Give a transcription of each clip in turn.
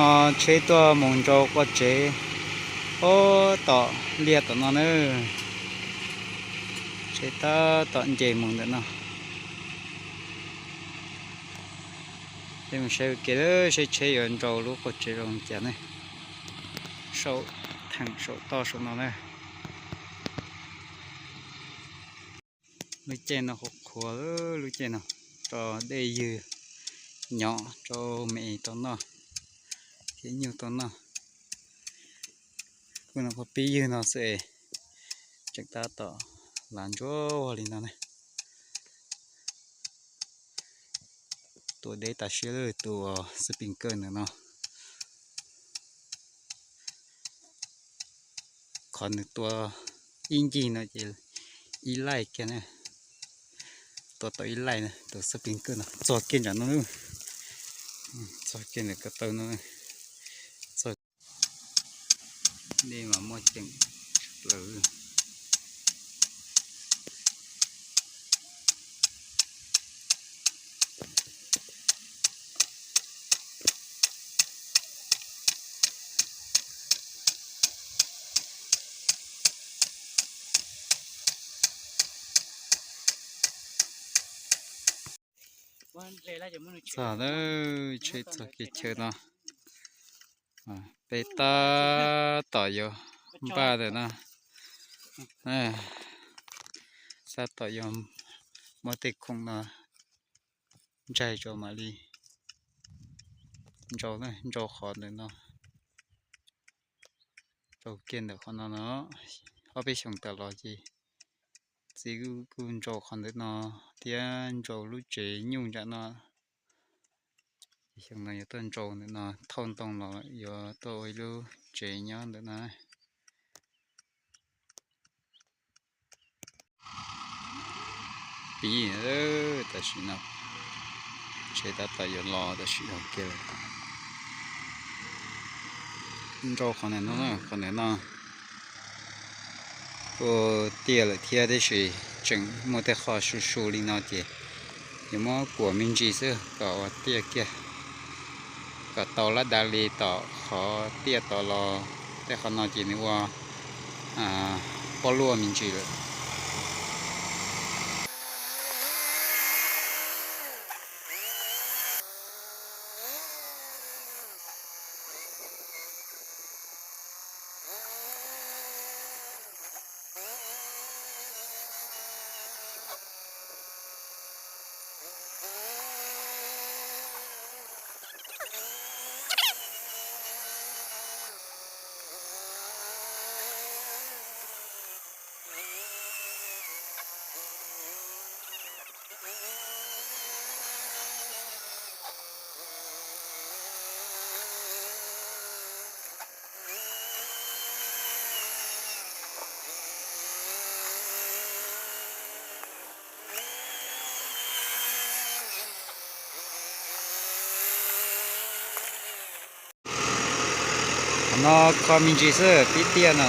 No tsheb tuaj mus nrau qua tsev, ob tom liaj tom no na. Tsheb tab tom nce mus ntawm no. Peb mus saib ua ke lawm, saib tsheb yuav nrau lub qua tsev zoo li cas ne. Saum theem saum toj saum no na. Lub caij no qhuav qhuav, lub caij no rau dej ywg nyob rau me tau noj, thiab nyuj tau noj. Kuj no qhuav pib ywg no xwb es tseem tab tom lav ntsuab ua li no ne. Tua deb tas siab lawm, tua xab pis kawj ntawm no. Qhov nws tua ib ncig no ces ib laij kiag na. Tua tau ib laij na, tus xab pis kawj no txog kiag nram no, txog kiag ntawm ko taw no. Dej mas muaj ceem plaws. Txog lawm, tsheb txog kev chaw no. Peb tab tom yuav npaj ntawm no, tab tom yuav muab tej khoom no ntsaig rau mam li nrau, nrau qhov ntawm no, rau kiag ntawm qhov no no. Ob peb xyoos tas los ces txiv kuj nrau qhov ntawm no thiab nrau lub tsev nyuj nram no. Xyoo no yuav tuaj nrau ntawm no, thauj ntoo los yuav tuaj ua ib lub tsev nyob ntawm no. Pib, tam sim no tsheb tab tom yuav los tam sim no kiag lawm. Nrau qhov ntawm no, qhov ntawm no kuj tiaj lawm thiab, tab sis tseem muaj tej qho su su li no ces yuav muab kuam me ntsis xwb kom ua tiaj kiag, kom tau lab da li tom qhov tiaj tod los tej qhov no ces nws ua pob luaj me ntsis lawm. Qhov no kho me ntsis xwb, tib tiaj no.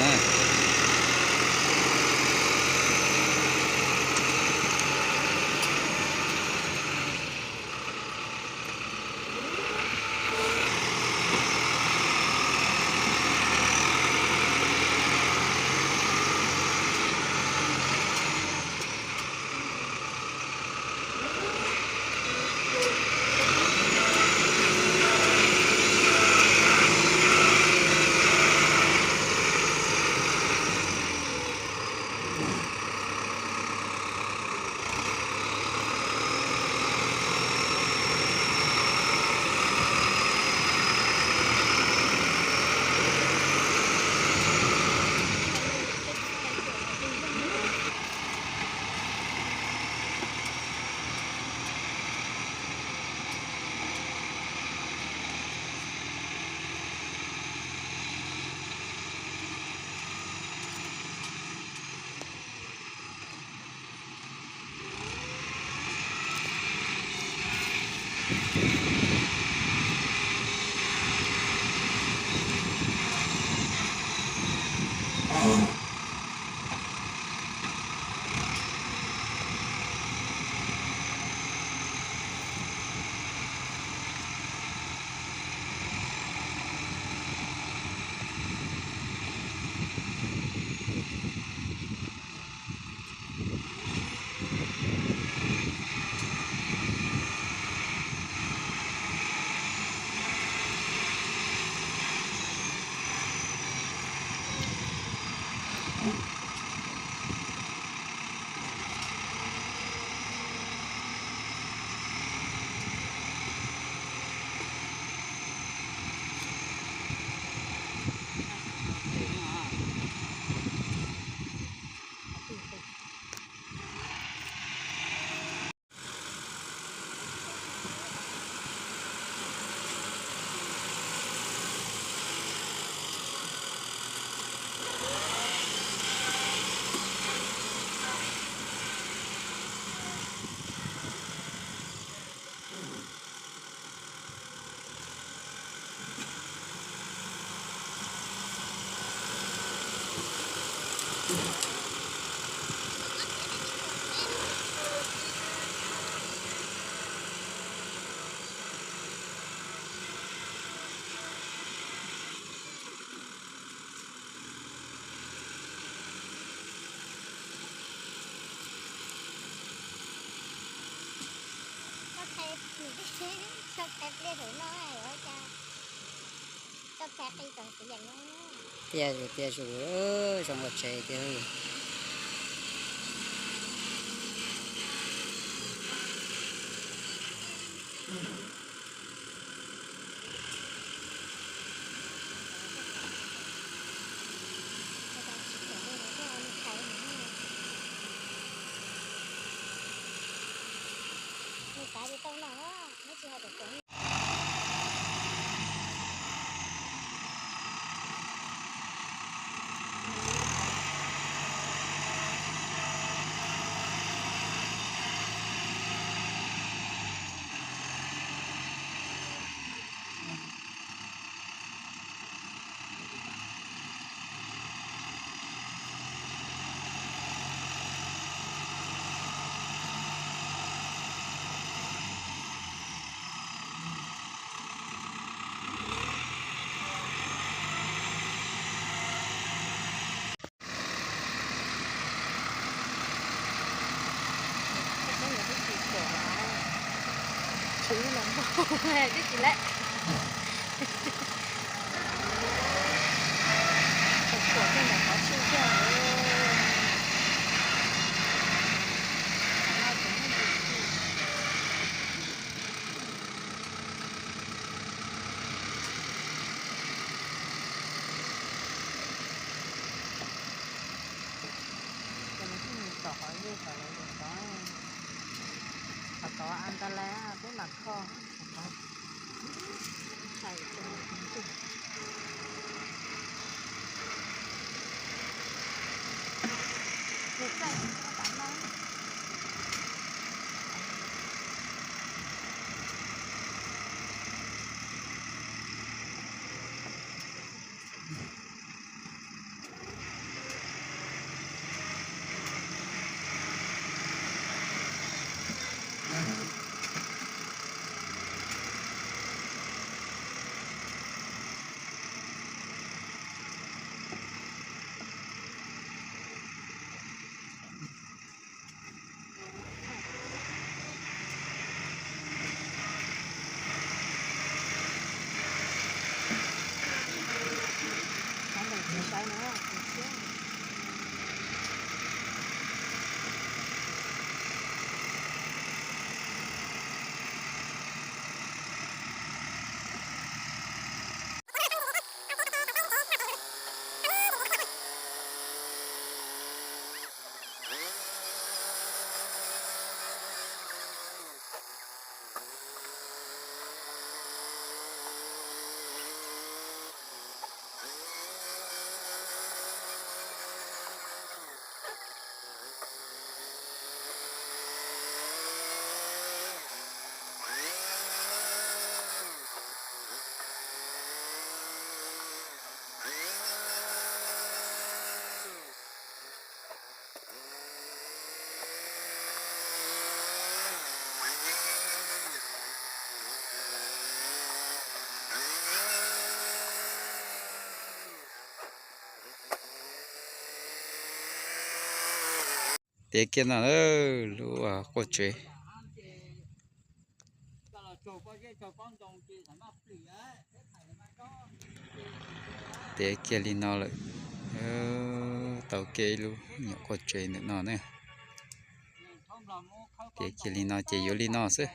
Tiaj zus, tiaj zus, zoo ua tsev tiag. Tsis pom, tsis pom, tsis pom. Tsis pom tej ntawm qhov tshwj xeeb. Ces nws thiaj mus tom qhov ze tom lawv lawm tod. Qhov tod an ta lais peb mam kho. Tiav kiag no lub quaj tsev. Tiav kiag li no lawm. Tau kiag ib lub nyuam quaj tsev ntawm no ne. Tiav kiag li no ces yuav li no xwb.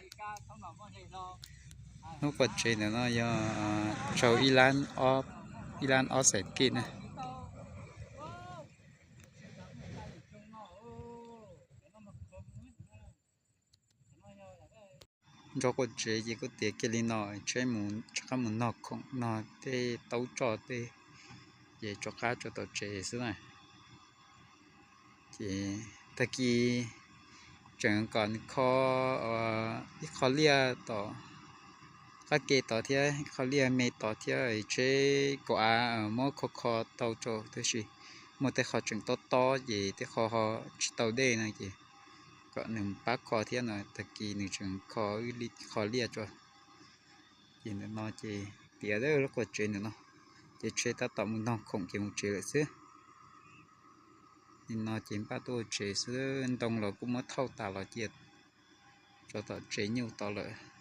Lub quaj tsev ntawm no yog tsau ib lab ob xees kij na. Ntsob quaj tsev ces kuj tiav kiag li no, tseem rov qab mus nog khoom nog tej taub tsoj tej, ces rov qab rau tom tsev xwb na. Ces tag kis tseem kom nws kho ib qho liaj tom qab ke tod thiab ib qho liaj me tod thiab, tseem kaum av muab kho kho tau rau tab sis muaj tej qho tseem tob tob ces tej qho ho tsis tau dej no ces kom nws pab kho thiab no, tag kis nws tseem kho, kho liaj tso. Ces ntawm no ces tiav lub qhov tsev ntawm no, ces tsheb tab tom mus ntaug khoom ces mus tsev lawm xwb. Nim no ces npaj tuaj ua tsev xwb, ntoo los kuj muab thauj tas los cia tso tom tsev nyuj tod lawm.